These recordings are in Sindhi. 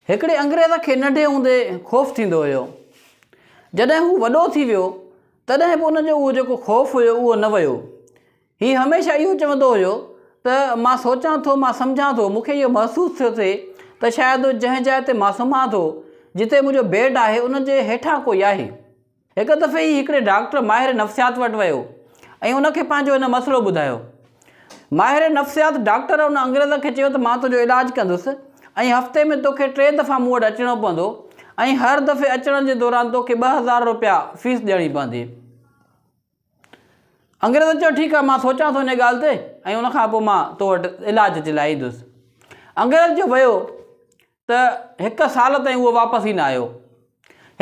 هڪڙي انگريز کي ننڍي هوندي خوف ٿيندو هيو. جڏهن هو وڏو ٿي ويو، تڏهن به ان جو اهو جيڪو خوف هيو اهو نه ويو. هي هميشه اهو چوندو هيو ته مان سوچان ٿو، مان سمجهان ٿو، مون کي اهو محسوس ٿيو ٿئي ته شايد جنهن جاء تي مان سمهان ٿو، جتي منهنجو بيڊ آهي، ان جي هيٺان ڪوئي آهي. هڪ دفعي هي هڪڙي ڊاڪٽر ماهر نفسيات وٽ ويو ۽ ان کي پنهنجو هن مسئلو ٻڌايو. ماهر نفسيات ڊاڪٽر ان انگريز کي چيو ته مان تنهنجو علاج ڪندس ۽ هفتي ۾ توکي ٽي دفعا مون وٽ اچڻو پوندو ۽ هر دفعي اچڻ جي دوران توکي 2000 روپيا فيس ڏيڻي پوندي. انگريز چيو ٺيڪ آهي مان سوچان ٿو ان ڳالهه تي ۽ ان کان پوء مان تو وٽ علاج جي لاء ايندس. انگريز جو ويو ته هڪ سال تائين اهو واپس ئي نه آيو.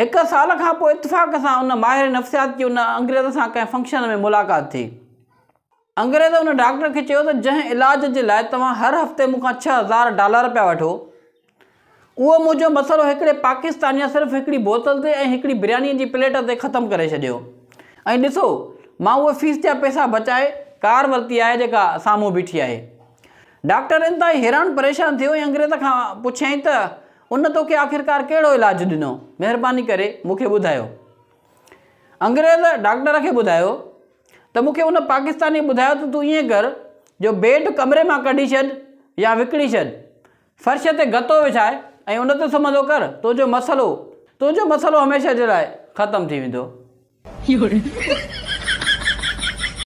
هڪ سال کان پوء اتفاق سان ان ماهر نفسيات جي ان انگريز سان ڪنهن فنڪشن ۾ ملاقات ٿي. انگريز ان ڊاڪٽر کي چيو ته جنهن علاج جي لاء توهان هر هفتي مون کان 6000 ڊالر پيا وٺو، اهو منهنجو مسئلو هڪڙي پاڪستانيء صرف هڪڙي بوتل تي ۽ هڪڙي بريانيء جي پليٽ تي ختم ڪري ڇڏيو ۽ ڏسو مان اهي فيس جا پئسا بچائي ڪار ورتي آهي جيڪا سامهون بيٺي آهي. ڊاڪٽر انتهائي حيران پريشان ٿيو ۽ انگريز کان پڇيائين ته ان توکي آخرڪار ڪهڙو علاج ڏنو؟ مهرباني ڪري مون کي ٻڌايو. انگريز ڊاڪٽر کي ٻڌايو ته مون کي ان پاڪستانيء ٻڌايو ته تون ائين ڪر جو بيڊ ڪمري مان ڪڍي ڇڏ يا وڪڻي ڇڏ، فرش تي گتو وڇائي ۽ ان تي سمهندو ڪر، تنهنجو مسئلو تنهنجو مسئلو هميشه جي لاء ختم ٿي ويندو. 有人。